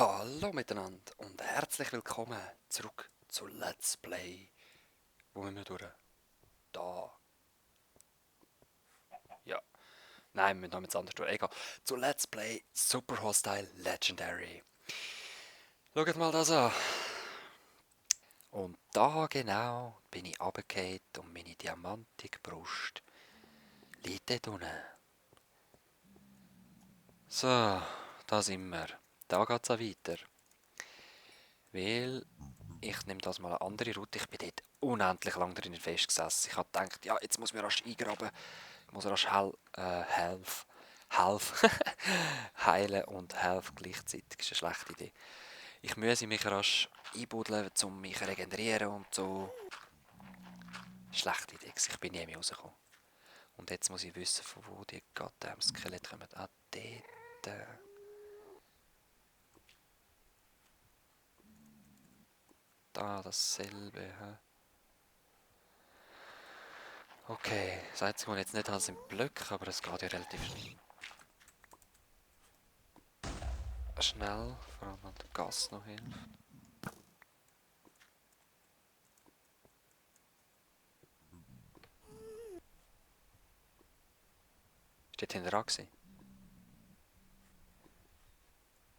Hallo miteinander und herzlich willkommen zurück zu Let's Play. Wo müssen wir durch? Da. Ja. Nein, wir müssen noch jetzt anders durch. Egal. Zu Let's Play Super Hostile Legendary. Schaut mal das an. Und da genau bin ich runtergefallen und meine diamantige Brust liegt dort unten. So, da sind wir. Da geht es auch weiter. Weil ich nehme das mal eine andere Route. Ich bin dort unendlich lang drin festgesessen. Ich habe gedacht, ja, jetzt muss mir rasch eingraben. Ich muss rasch heilen und Health gleichzeitig. Das ist eine schlechte Idee. Ich muss mich rasch einbuddeln, um mich zu regenerieren und so. Schlechte Idee. Ich bin nie mehr rausgekommen. Und jetzt muss ich wissen, von wo die goddamn Skelette kommen. Ah, dort. Da, dasselbe. He? Okay, das Einzige, was ich jetzt nicht habe, sind Blöcke, aber es geht ja relativ schnell. Vor allem, wenn der Gas noch hilft. Ist dort hinten dran gewesen?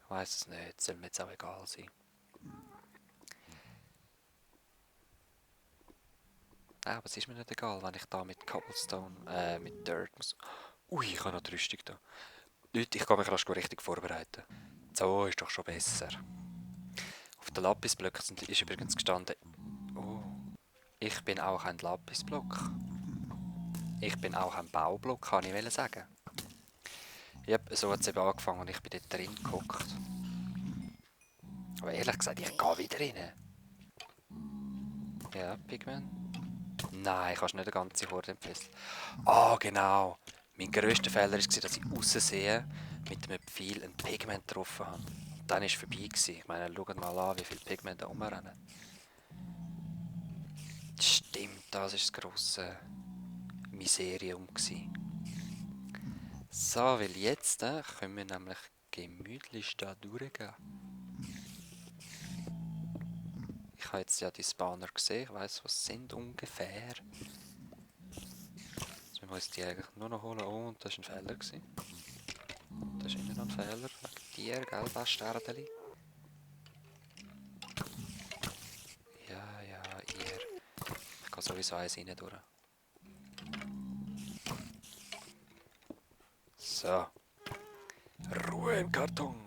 Ich weiss es nicht, soll mir jetzt auch egal sein. Nein, aber es ist mir nicht egal, wenn ich da mit Cobblestone, mit Dirt muss. Ui, ich habe noch die Rüstung da. Leute, ich kann mich rasch richtig vorbereiten. So ist doch schon besser. Auf den Lapisblöcken ist übrigens gestanden. Oh, ich bin auch ein Lapisblock. Ich bin auch ein Baublock, kann ich sagen. Yep, so hat es eben angefangen und ich bin dort drin gehockt. Aber ehrlich gesagt, ich gehe wieder rein. Ja, Pigment. Nein, kannst nicht eine ganze Horde entfesseln. Ah, genau. Mein grösster Fehler war, dass ich raussehe mit einem Pfeil ein Pigment getroffen habe. Und dann war es vorbei. Ich meine, schaut mal an, wie viele Pigmente da rumrennen. Stimmt, das war das grosse Miserium. So, weil jetzt können wir nämlich gemütlich da durchgehen. Ich habe jetzt ja die Spawner gesehen, ich weiss, was sind ungefähr. Jetzt müssen wir uns die eigentlich nur noch holen. Oh, und das war ein Fehler. Das ist immer noch ein Fehler. Wegen dir, gell, Bastardeli? Ja, ja, ihr. Ich gehe sowieso eins rein durch. So. Ruhe im Karton.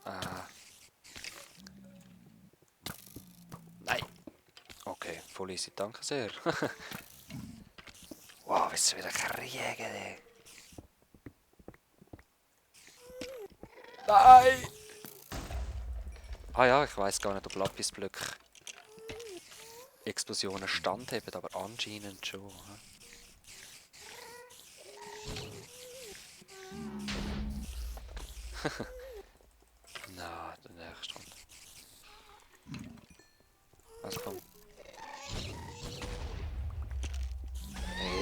Ah. Nein. Okay, voll easy, danke sehr. Wow, willst du wieder kriegen, ey? Nein! Ah ja, ich weiss gar nicht, ob Lapisblöcke Explosionen standheben, aber anscheinend schon. Na, der nächste Runde. Also komm.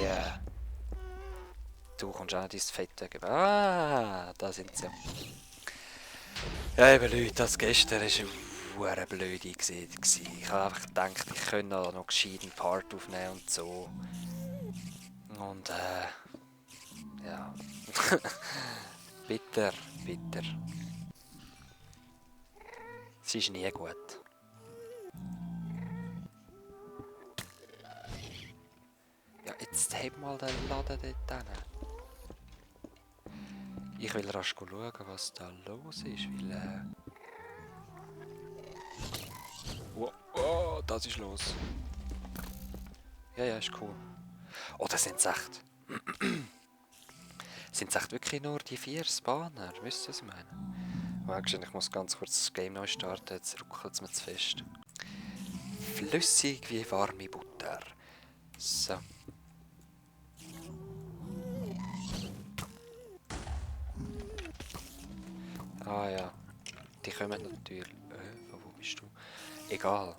Ja. Yeah. Du kommst auch dein Fett geben. Ah, da sind sie. Ja, eben Leute, das gestern war eine blöde gewesen. Ich habe einfach gedacht, ich könnte noch gescheit einen Part aufnehmen und so. Und ja. Bitter, bitter. Es ist nie gut. Ja, jetzt heb mal den Laden dort hin. Ich will rasch schauen, was da los ist, weil oh, das ist los. Ja, ja, ist cool. Oh, das sind echt... sind echt wirklich nur die 4 Spawner? Wisst ihr, was ich meine? Wahrscheinlich, ich muss ganz kurz das Game neu starten, jetzt ruckelt es mir zu fest. Flüssig wie warme Butter. So. Ah ja. Die kommen natürlich... wo bist du? Egal.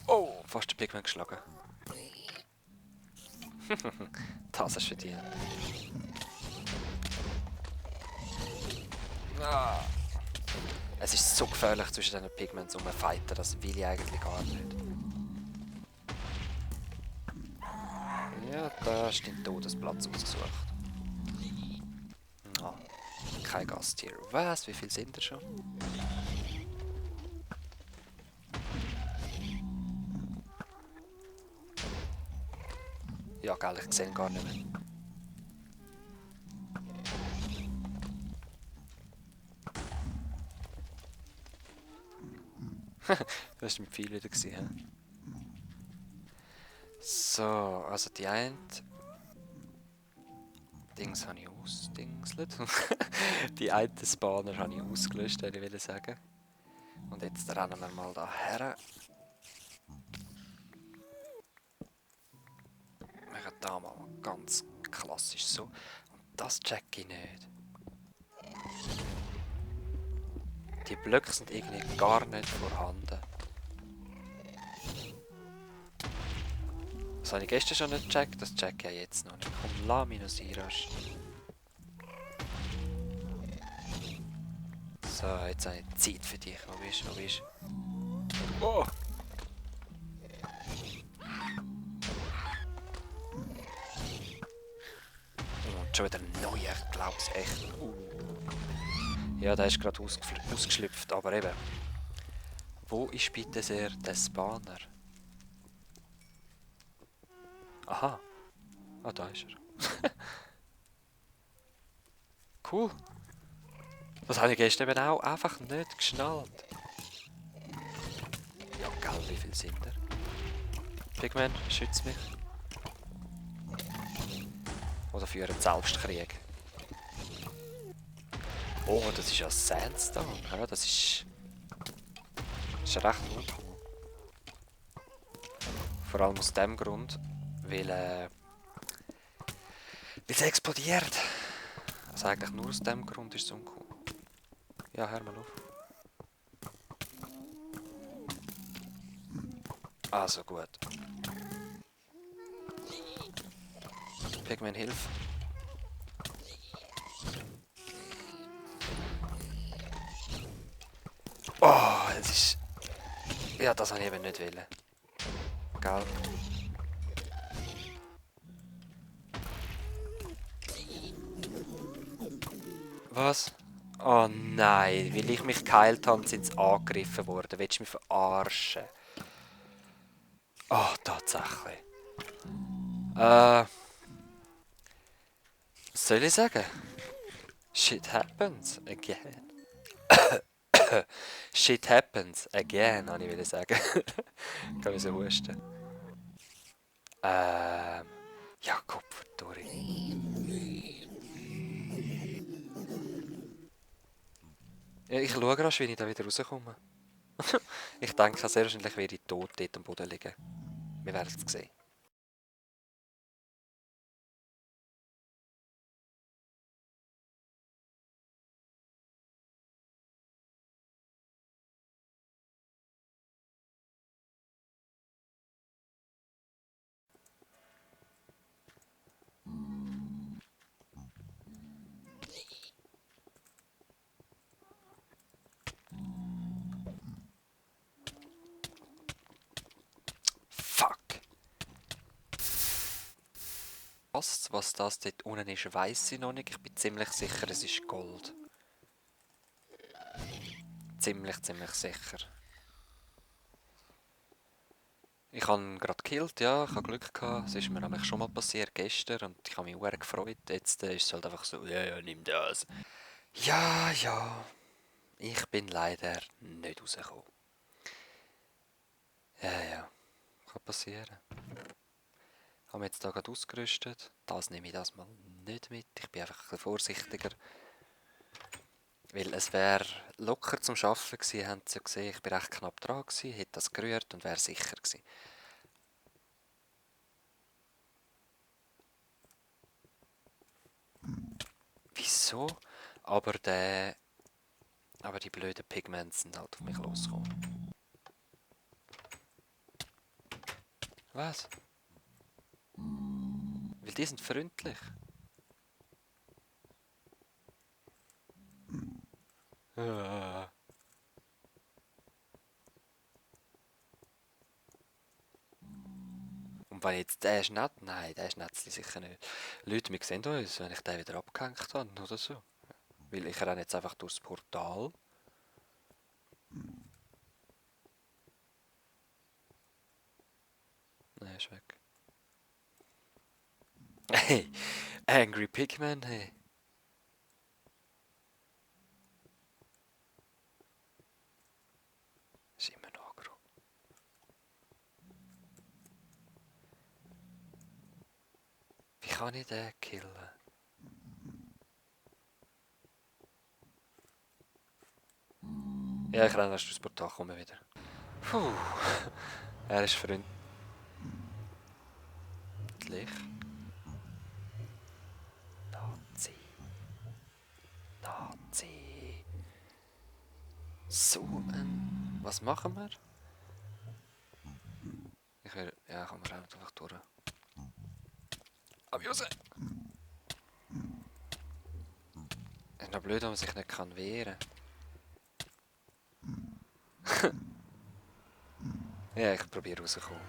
Oh, fast den Pigment geschlagen. Das ist für dich. Ah. Es ist so gefährlich zwischen diesen Pigments rumzufighten, das will ich eigentlich gar nicht. Ja, da ist dein Todesplatz ausgesucht. Oh, kein Gast hier. Was? Wie viel sind da schon? Ja, geil, ich sehe ihn gar nicht mehr. Das war mit viel wieder. Gewesen, so, also die eine Dings habe ich ausdingselt. Die eine Spawner habe ich ausgelöscht, würde ich sagen. Und jetzt rennen wir mal da her. Wir machen da mal ganz klassisch so. Und das check ich nicht. Die Blöcke sind irgendwie gar nicht vorhanden. Das habe ich gestern schon nicht gecheckt, das check ich ja jetzt noch nicht. Komm, lass mich noch sein, rasch. So, jetzt habe ich Zeit für dich. Wo bist du? Wo bist du? Oh! Und schon wieder ein neuer, ich glaube es echt. Ja, der ist gerade ausgeschlüpft, aber eben. Wo ist bitte sehr der Spawner? Aha. Ah, da ist er. Cool. Das habe ich gestern eben auch einfach nicht geschnallt. Ja, geil, wie viel sind er? Pigman, schütz mich. Oder führen Selbstkrieg. Oh, das ist ja Sandstone. Ja, das ist recht uncool. Vor allem aus dem Grund, weil es explodiert. Also eigentlich nur aus dem Grund ist es uncool. Ja, hör mal auf. Also gut. Pigman, hilf. Oh, es ist... Ja, das habe ich eben nicht wollen. Gell? Was? Oh nein, weil ich mich geheilt habe, sind sie angegriffen worden. Willst du mich verarschen? Oh, tatsächlich. Was soll ich sagen? Shit happens again. Shit happens again, habe ich sagen. Kann ich so husten. Ja, Kopf durch. Ja, ich schaue rasch, wie ich da wieder rauskomme. Ich denke, sehr wahrscheinlich werde ich tot dort am Boden liegen. Wir werden es sehen. Fuck! Was das dort unten ist, weiss ich noch nicht. Ich bin ziemlich sicher, es ist Gold. Ziemlich sicher. Ich habe ihn gerade gekillt, ja, ich habe Glück gehabt. Es ist mir nämlich schon mal passiert gestern und ich habe mich sehr gefreut. Jetzt ist es halt einfach so, ja, ja, nimm das. Ja, ja, ich bin leider nicht rausgekommen. Ja, ja, kann passieren. Haben wir jetzt hier gerade ausgerüstet. Das nehme ich das mal nicht mit. Ich bin einfach ein bisschen vorsichtiger. Weil es wäre locker zum Arbeiten gewesen, haben sie ja gesehen. Ich bin recht knapp dran gewesen, hätte das gerührt und wäre sicher gewesen. Wieso? Aber die blöden Pigments sind halt auf mich losgekommen. Was? Weil die sind freundlich. Ah. Und wenn jetzt der ist nett, nein, der ist Netzli sicher nicht. Leute, wir sehen uns, wenn ich den wieder abgehängt habe oder so. Weil ich renne jetzt einfach durchs Portal. Nein, ist weg. Hey, Angry Pigman, hey. Ist immer noch aggro. Wie kann ich den killen? Ja, ich renne erst durchs Portal, komme wieder. Puh, er ist freundlich. Nazi. Nazi. So ein... Was machen wir? Ich will... Ja, komm, wir rennen einfach durch. Abjuse! Ist noch blöd, wenn man sich nicht kann wehren kann. Ja, ich probiere rauszukommen.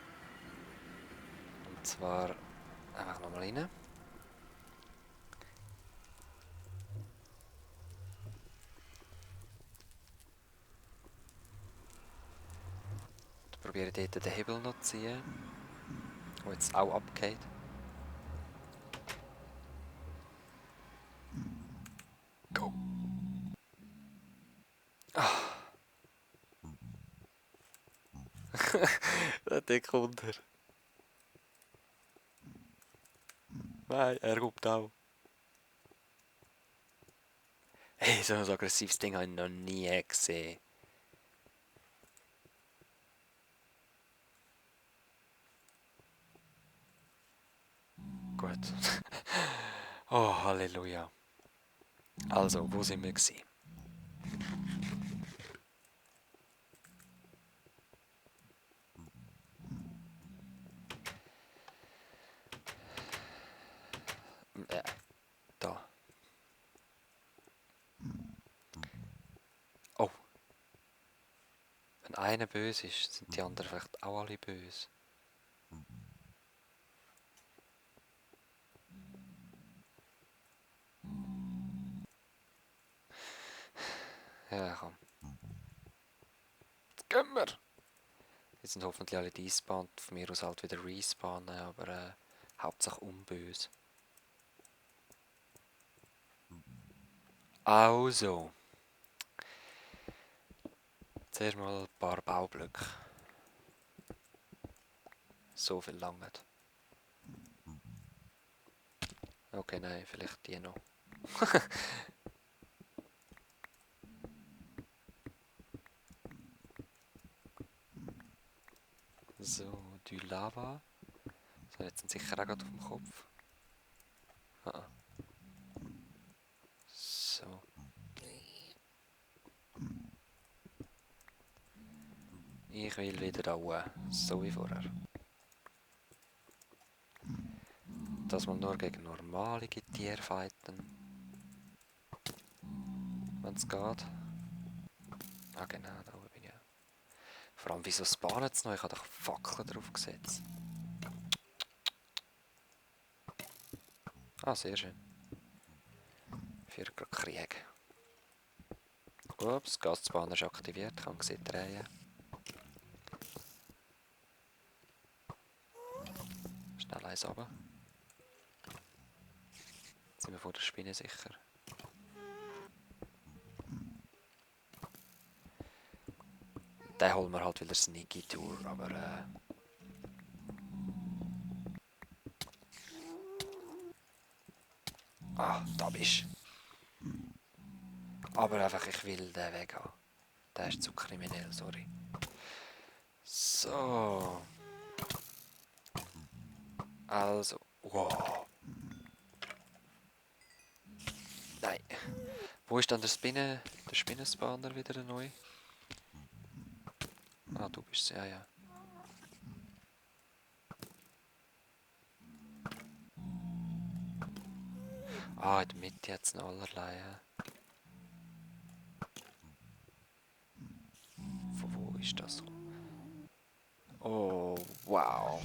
Und zwar einfach nochmal rein. Ich probiere dort den Hebel noch zu ziehen, der jetzt auch abgeht. Go! Ah! Der kommt er. Nein, er kommt auch. Hey, so ein aggressives Ding habe ich noch nie gesehen. Gut. Oh, Halleluja. Also, wo sind wir gewesen? Da. Oh. Wenn einer böse ist, sind die anderen vielleicht auch alle böse. Ja, komm. Jetzt gehen wir! Jetzt sind hoffentlich alle despawned, von mir aus halt wieder respawnen, aber Hauptsache unböse. Also. Zuerst mal ein paar Baublöcke. So viel langt. Okay, nein, vielleicht die noch. So, die Lava. So, jetzt sind sicher auch gerade auf dem Kopf. Ah. So. Ich will wieder da hoch, so wie vorher. Dass man nur gegen normale Tiere fighten. Wenn es geht. Ah genau, da oben bin ich. Vor allem, wieso spawnen sie noch? Ich habe doch Fackeln drauf gesetzt. Ah, sehr schön. Für gerade Krieg. Ups, Gastspanner ist aktiviert, kann gesehen drehen. Schnell eins runter. Jetzt sind wir vor der Spinne sicher. Den holen wir halt wieder Sneaky Tour, aber Ah, da bist du. Aber einfach, ich will den Weg haben. Der ist zu kriminell, sorry. So. Also. Wow. Nein. Wo ist dann der Spinnenspawner wieder neu? Ah, du bist es, ja, ja. Ah, in der Mitte hat es noch allerlei. Von wo ist das? Oh, wow.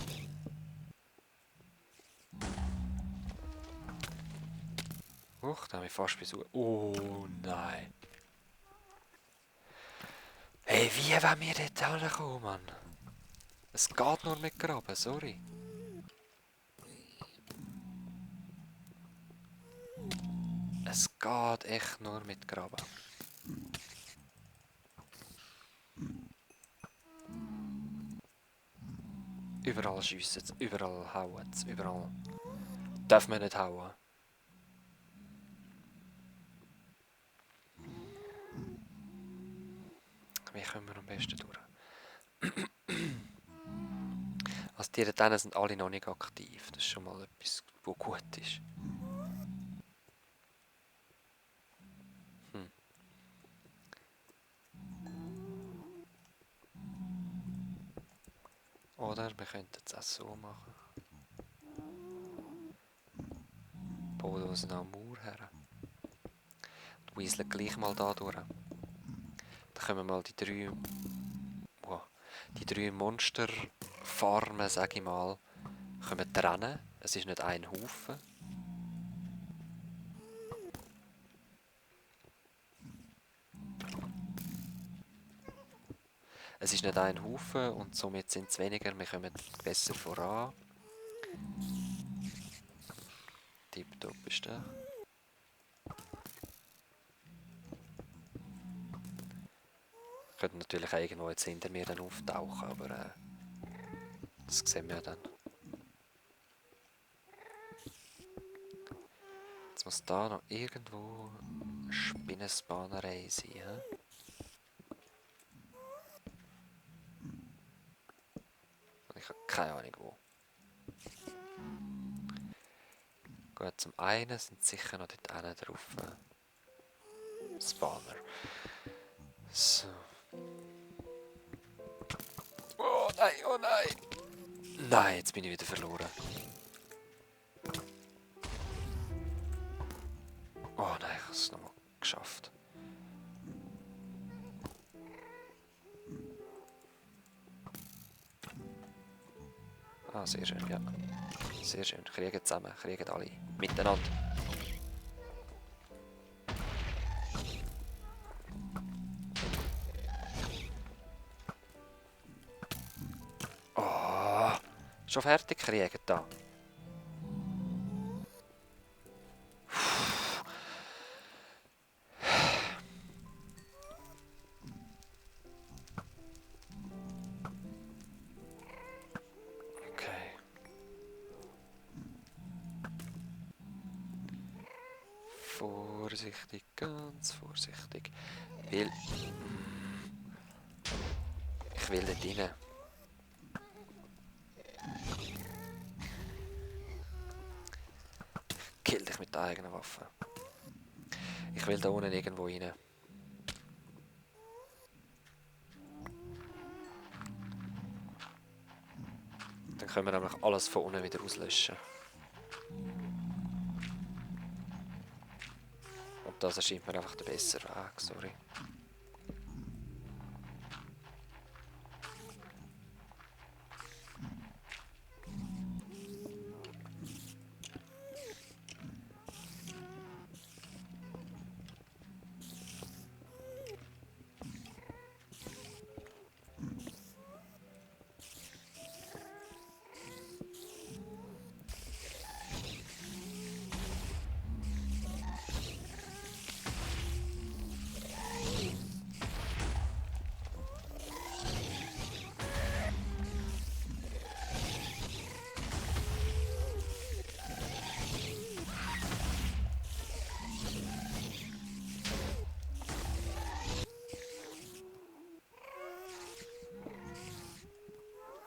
Huch, da habe ich fast besucht. Oh nein. Hey, wie wollen wir dort hinkommen, Mann? Es geht nur mit Graben, sorry. Es geht echt nur mit Graben. Überall schiessen sie, überall hauen sie, überall. Darf man nicht hauen. Wie kommen wir am besten durch? Also die dort sind alle noch nicht aktiv. Das ist schon mal etwas, was gut ist. Hm. Oder wir könnten es auch so machen. Bauen uns noch einen Mauer her. Und weaseln gleich mal da durch. Dann können wir mal die drei Monsterfarmen, sage ich mal, können wir trennen. Es ist nicht ein Haufen. Es ist nicht ein Haufen und somit sind es weniger. Wir kommen besser voran. Tipptopp ist der. Könnte natürlich auch irgendwo jetzt hinter mir dann auftauchen, aber das sehen wir dann. Jetzt muss da noch irgendwo eine Spinnenspawnerei sein. He? Ich habe keine Ahnung wo. Gut, zum einen sind sicher noch dort hinten drauf Spawner. So. Oh nein, oh nein! Nein, jetzt bin ich wieder verloren. Oh nein, ich habe es nochmal geschafft. Ah, sehr schön, ja. Sehr schön. Kriegen zusammen, kriegen alle miteinander. Oh, schon fertig kriegen da. Okay. Vorsichtig, ganz vorsichtig. Weil... Ich will dort rein. Kill dich mit der eigenen Waffe. Ich will da unten irgendwo rein. Dann können wir nämlich alles von unten wieder auslöschen. Und das erscheint mir einfach der bessere Weg, sorry.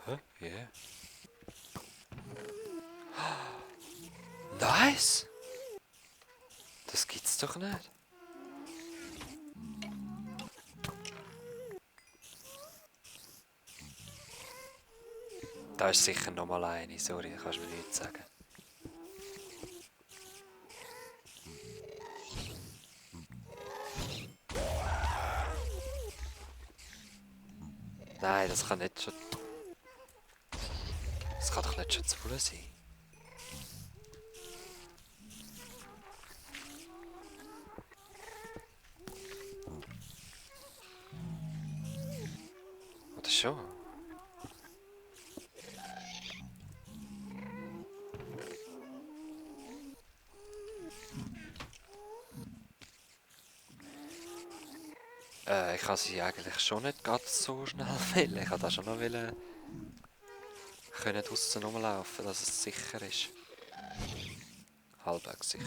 Hä? Yeah. Nice! Das gibt's doch nicht. Da ist sicher noch mal eine, sorry, da kannst du mir nichts sagen. Nein, das kann nicht schon... Das kann doch nicht schon zu voll sein. Oder schon? Ich kann sie eigentlich schon nicht ganz so schnell wählen. Ich kann da schon noch wollen, können draussen rumlaufen, dass es sicher ist. Halbwegs sicher.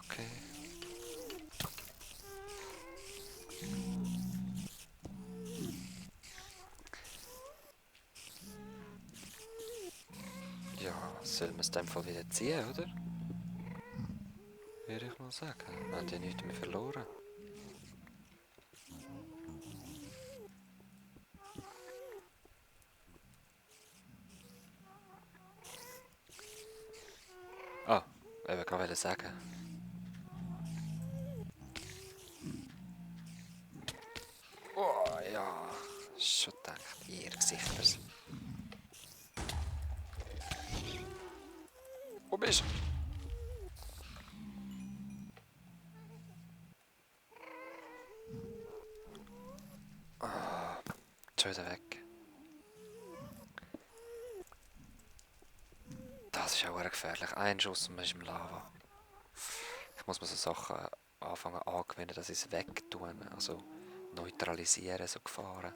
Okay. Ja, sollen wir es in dem Fall wieder ziehen, oder? Würde ich mal sagen. Wir haben ja nichts mehr verloren. Ah, ich wollte sagen. Oh ja, schon gedacht, ihr Gesichters. Wo bist du? Schon wieder weg. Das ist auch sehr gefährlich. Ein Schuss und man ist im Lava. Ich muss mir so Sachen anfangen angewöhnen, dass ich es wegtun, also neutralisieren, so Gefahren.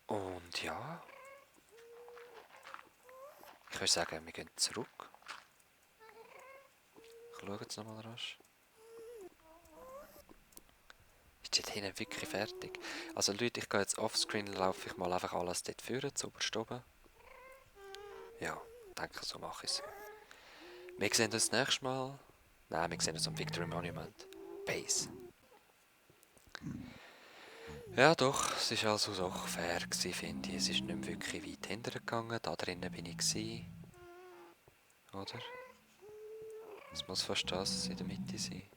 Und ja, ich würde sagen, wir gehen zurück. Ich schaue jetzt nochmal rasch. Ist dort hinten wirklich fertig? Also Leute, ich gehe jetzt offscreen, laufe ich mal einfach alles dort führen, zu oberst oben. Ja, denke, so mache ich es. Wir sehen uns das nächste Mal. Nein, wir sehen uns am Victory Monument Base. Ja doch, es war also doch fair gewesen, finde ich. Es ist nicht mehr wirklich weit hinterher gegangen. Da drinnen bin ich gewesen. Oder? Es muss fast das in der Mitte sein.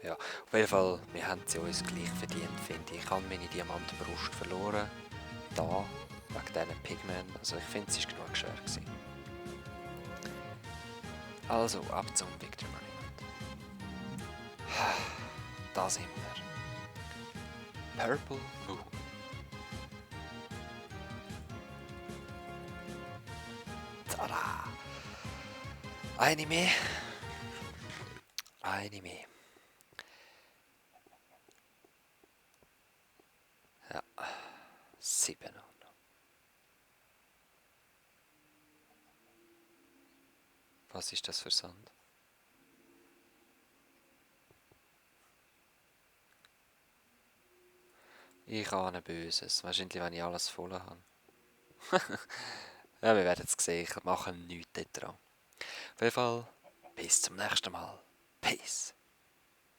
Ja, auf jeden Fall, wir haben sie uns gleich verdient, finde ich. Ich habe meine Diamantenbrust verloren. Da, wegen diesen Pigmen. Also ich finde, es war genug schwer gewesen. Also, ab zum Victory Monument. Da sind wir. Purple Moon. Tada! Eine mehr. Eine mehr. Ja, 7. Was ist das für Sand? Ich ahne Böses. Wahrscheinlich, wenn ich alles voll habe. Ja, wir werden es sehen. Ich mache nichts dran. Auf jeden Fall, bis zum nächsten Mal. Peace.